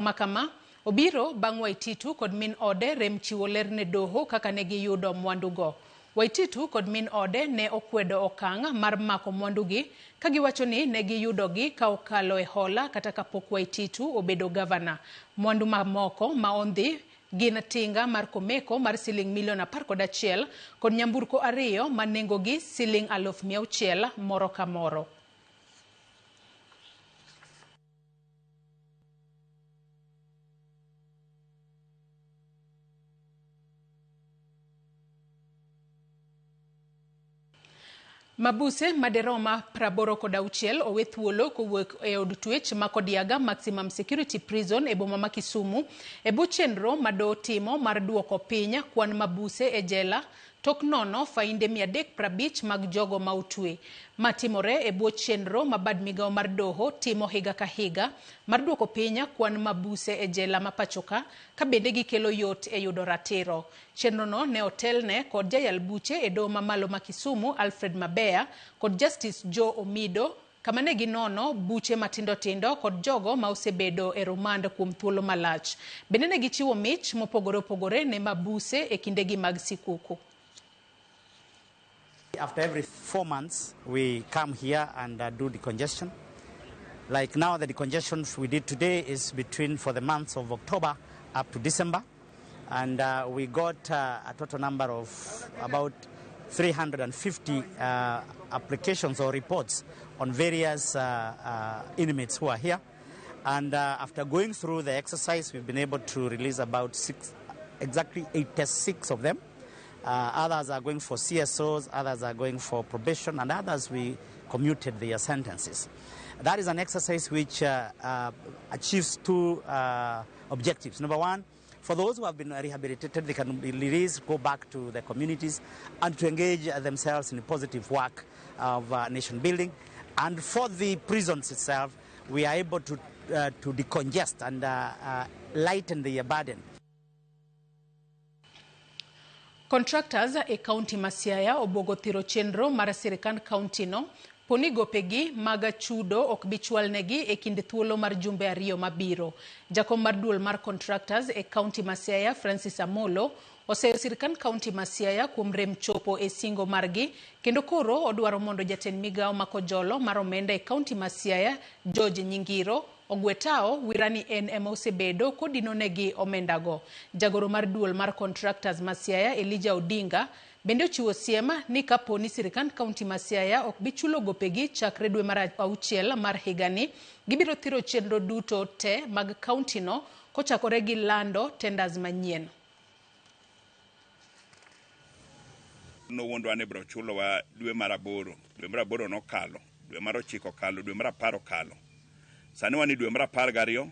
Makama obiro bang' Waititu kod min ode rem chiwo ler ne doho kaka ne giyudo mwandugo. Waititu kod min ode ne okwedo okang' mar mako mwandugi ka giwacho ni ne giyudogi ka okalo e hola kata kapok Waititu obedo gavana. Mwandu mamoko ma ondhi gin tinga mar Komeko mar siling milion 11 kod nyamburko 2 ma nengogi siling 600,000 moro ka moro. Mabuse maderoma 86 owe thuolo kowuok e od twech ma Kodiaga Maximum Security Prison e boma ma Kisumu e bwo chenro ma doho timo mar duoko piny kwan mabuse e jela tok nono fainde 350 mag jogo ma otwe. Ma timore e bwo chenro ma bad migawo mar doho timo higa ka higa mar duoko piny kwan mabuse e jela ma pachoka ka bende gikelo yot e yudo ratiro. Chenrono ne otelne kod jayal buche e doho mamalo ma Kisumu Alfred Mabeya kod Justice Joe Omido kama ne ginono buche matindo tindo kod jogo ma osebedo e rumand kuom thuolo malach. Bende ne gichiwo mich mopogore opogore ne mabuse e kindegi mag sikuku. After every 4 months, we come here and do decongestion. Like now, the decongestion we did today is between for the months of October up to December. And we got a total number of about 350 applications or reports on various inmates who are here. And after going through the exercise, we've been able to release about exactly 86 of them. Others are going for CSOs, others are going for probation, and others we commuted their sentences. That is an exercise which achieves two objectives. Number one, for those who have been rehabilitated, they can be released, go back to the communities, and to engage themselves in positive work of nation building. And for the prisons itself, we are able to decongest and lighten the burden. Contractors e kaunti ma Siaya obuogo thiro chenro mar sirikand kaunti no poni gopegi mag chudo ok bi chwalnegi e kind thuolo mar jumbe 2 mabiro. Jakom mar duol mar contractors e kaunti ma Siaya Francis Amolo oseyo sirikand kaunti ma Siaya kuom rem chopo e singo margi kendo koro odwaro mondo jatend migawo ma Kojolo mar omenda e kaunti ma Siaya George Nyingiro ogwetao wirani en ema osebedo kodinonegi omendago. Jagoro mar duol mar contractors ma Siaya Elijah Odinga bende ochiwo siem ni kapo ni sirikand kaunti ma Siaya ok bi chulo gopegi chakre dwe mar 6 mar higani, gibiro thiro chenro duto te mag kaunti no kochakore gi lando tenders manyien. Nowuondwa ni biro chulowa dwe mar 8, dwe mar 8 nokalo, dwe mar 9 okalo, dwe mar 10 okalo. Sani wan e dwe mar 12,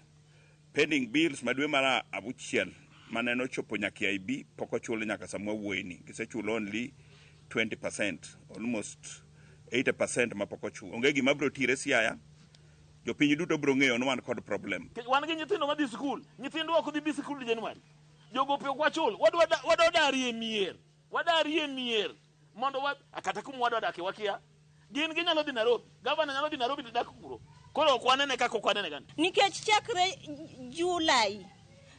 pending bills ma dwe mar 6 mane nochopo nyaka IB pok ochul nyaka sama wawuoyeni. Gisechulo only 20%, almost 80% ma pok ochul. Onge gima biro tire Siaya, jopiny duto biro ng'eyo ni wan kod problem. Wan gi nyithindo madhi sikul, nyithindwa ok dhi bi sikul January. Jogope ok wachul, wadwa darie mier, wadarie mier mondo kata kuma wadwa dakie wakia. Gin ginyalo dhi Nairobi, gavana nyalo dhi Nairobi to dak kuro. Koro ok wanene kaka ok wanene gani. Nikech chakre July,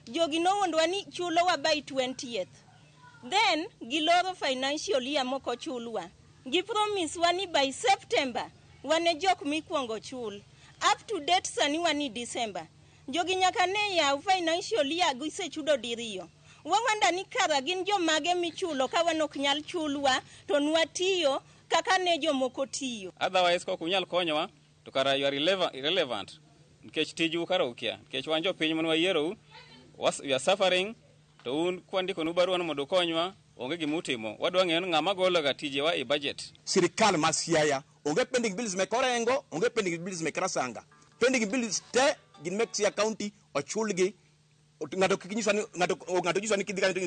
jogi nowuondwa ni chulowa by 20th. Then giloro financial year mok ochulwa. Gi promise wa ni by September wane jok mikwongo chul. Up to date sani wan December. Jogi nyaka ne yaw financial year gisechudo diriyo. Wawanda ni kara gin jomage michulo ka wan ok nyal chulwa to nwatiyo kaka ne jomoko tiyo. Otherwise kok unyal konyowa to kara you are irrelevant nikech tiju kara ukia. Nikech wan jopiny mane wayierou, we are suffering to un kwandikonu barua no mondo ukonywa onge gima utimo. Wadwa ng'eyo ni ng'ama gologa tijewa e budget. Sirikal ma Siaya onge pending bills mek Orengo, onge pending bills mek Rasanga. Pending bills te gin mek Siaya County ochulgi. Ng'ato kik nyiswa ni ng'ato nyiswa ni kidhi kanyo to